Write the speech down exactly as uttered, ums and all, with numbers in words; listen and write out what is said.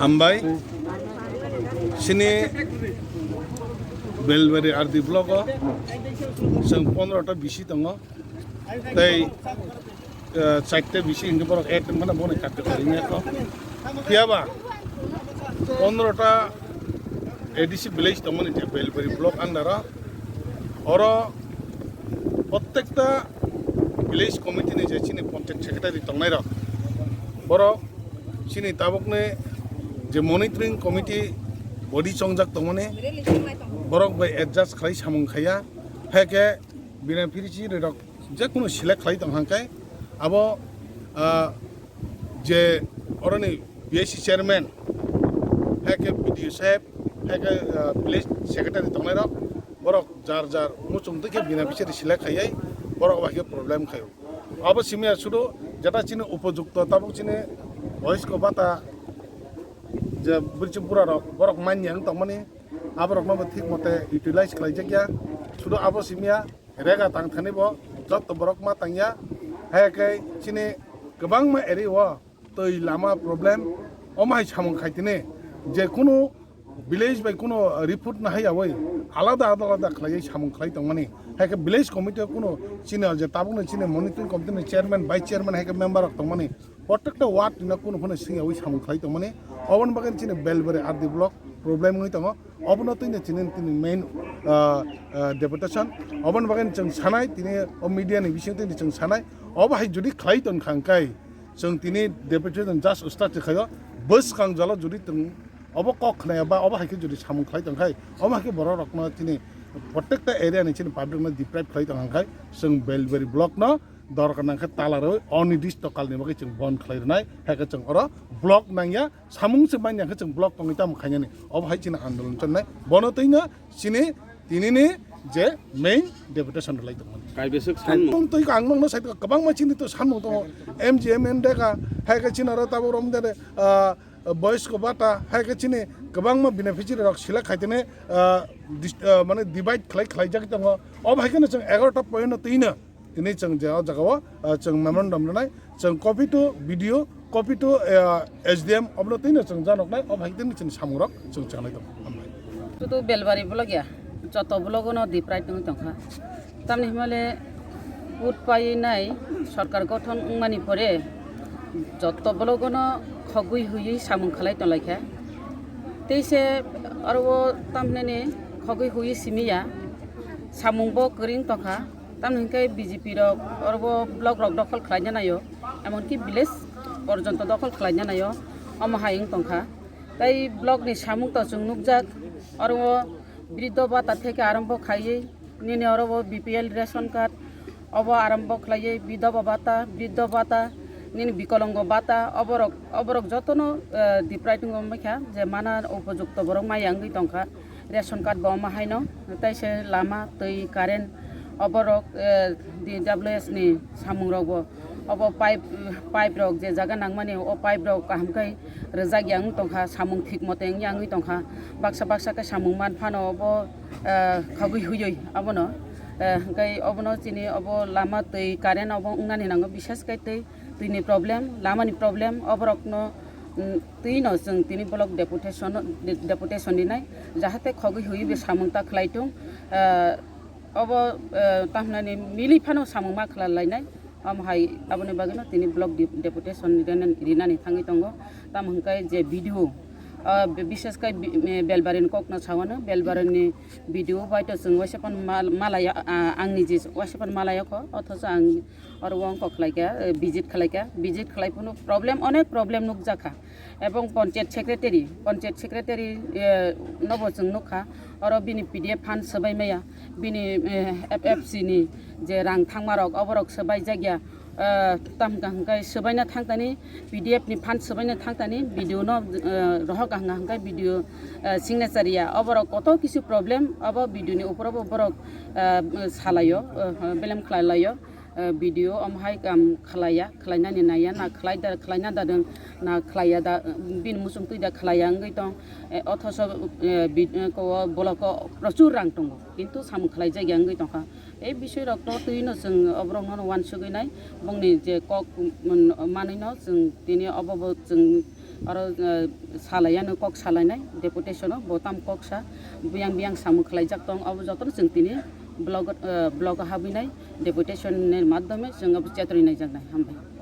Hambai, sini Belbari R D block o chwng pondro ta bisi tongo, tei eh, chaita bisi hingke borok ek mane boni karte kari nya ko. Phiya ba pondro ta A D C village tongmani je Belbari block under o. Oro prottekta village committee ni je chini panchayat secretary tongnai rok, borok chini tabuk ni je monitoring committee body chongjak tongmani, borok bai adjust khlai samung khaiya, hai khe bini phiri chini rok je kunu select khlai tong hang khe abo, ah, je oroni B I C chairman, hai khe B D O saheb, hai khe, ah, village secretary tongnai rok, borok jar jar muchung twi khe bini phiri select khaiwi borok bai khe problem khaio. Abo simi ya sudu jeta chini upojukto tabuk chini boysko bata je bwrwi bura rok borok manya wng tongmani, aborokno bo thik mote utilize khlai jak ya, sudu abo simi ya. Rega tang thani bo joto borok ma tang ya. Hai khe chini kwbangma area o twi lama problem, omo hai samung khai tini je kunu village bai kunu report na hai yawi alada alada khlaiwi samung khlai tongmani. Hai khe village committee o kunu chini je tabukno chini monitoring committee ni chairman, vice chairman hai khe member rok tongmani. Prottekta ward ni no kunu phano sing yawi samung khlai tongmani. Oboni bagwi chini Belbari R D block problem wngwi tongo. Obono twi no chini tini main, ah, ah, deputation. Oboni bagwi chwng sanai tini o media ni bisingo tini chwng sanai. Obo hai jodi khlai tong kha hwnkhe chwng tini deputation just start khaio. Bwskang jalo jodi tong obo kok khnaya ba obo hai khe jodi samung khlai tong khai, obo hai khe borok rokno chini prottekta area ni chini public no deprive khlai tong kha hwnkhe chwng Belbari block no dorkar nang khe tala rwi onirdishto kal ni bagwi chwng bon khlai rwnai, hai khe chwng oro block nang ya, samung se manya khe chwng block tongwi tamo khainani, obo hai chini andolon channai, bono twi no chini tini ni je main deputation rwlai tongmani. Kaibeswk sanmung. Tong twi ang nokno sai kwbangma chini to sanmung tongo, M G M N dega, hai khe chini oro tabuk rom de, ah, boysko bata, hai khe chini kwbangma beneficiary rok select khai tene, ah, dis-, ah, mane divide khlai khlai jak tongo, obo hai khe no chwng egarota point no twi no. Tini chwng je o jaga o, ah, chwng memorandum rwnai, chwng copy to B D O, copy to, ah, S D M, obono twi no chwng janoknai, obo hai tini chini samung rok chwng changnai tongo. Hambai. Chutu Belbari block ya, joto block no deprive wng tongkha. Tamni himale vote painai sorkar gothon wngmani pore joto block no khogwi huiwi samung khlai tonglaikha. Teise aro o tamhinani khogwi huiwi simiya, samung bo kwrwng tongkha. Tamni hwnkhe B J P rok oro bo block rok dokhol khlaina naio, emonki village porjonto dokhol khlaina naio, omo hai wng tongkha. Tei block ni samung to chwng nukjak, oro o briddo bata theke arombo khaiwi, nini oro bo B P L ration card, obo arombo khlaiwi, bidhoba bata, briddo bata, nini bikolongo bata, oborok, oborok jotono, eh, deprive wngwi mankha, je mana upojukto borok maya wngwi tongkha. Ration card bo omo haino, tei se lama, twi, current, oborok, eh, D W S ni samung rok bo, obo pipe, pipe rok je jaga nangmani, o pipe rok kaham khe rwjak ya wng tongkha, samung thik mote wng ya wngwi tongkha, baksa baksa khe samung man phano obo, eh, khogwi huiwi abono, eh, hwnkhe obono chini obo lama, twi, current obo wngnani nango, bishes khe twi, twini problem, lamani problem, oborokno, mm, twi no chwng tini block deputation, de-, deputation rinai, jahate khogwi huiwi bo samung ta khlai tung, ah, Obo, eh, tamhinani mili phano samung ma khlai lainai. Omo hai aboni bagwino tini block de-, deputation rinani, rinani thangwi tongo. Tamo hwnkhe je B D O, ah, bi-, bishesh khe bi-, eh, Belbarini kokno sawano, Belbarini B D O bai to chwng waisa phano mal-, malaya, ah, ang niji waisa phano malaya kho, othocho ang oro wng kok khlaikha, eh, visit khlaikha, visit khlai phano problem, onek problem nukjakha. Ebong panchayat secretary, panchayat secretary, eh, nobo chwng nukha, oro bini P D F fund swbai maya, bini, eh, F F C ni je rang thangmarok, oborok swbai jakya, eh, tam hwnkha hwnkhe swbaina thangtani, P D F ni fund swbaina thangtani, B D O no, eh, rohok hwnkha hwnkhe B D O, eh, signature ya, oborok koto kisu problem, obo B D O ni uporobo borok, eh, salaio, eh, belem khlai laio. Eh, B D O omo hai kam khlaiya, khlainani naiya, na khlai da, khlaina da dwng, na khlaiya da, bini muchung twi da khlaiya wngwi tong, eh, othoso, eh, bi-, eh, ko, boloko prochur rang tongo, kintu samung khlai jakya wngwi tongkha. Ei bisoi rok to twi no chwng oborok no wansugwi nai, bongni je kok, mm, manwi no chwng tini obo bo chwng aro, eh, salaiyano kok salainai, deputation o bo tam kok sa, biyang biyang samung khlaijak tong, abo jotono chwng tini block, eh, block o habwi nai, deputation ni madhyome chwng abo chetrwi naijaknai. Hambai.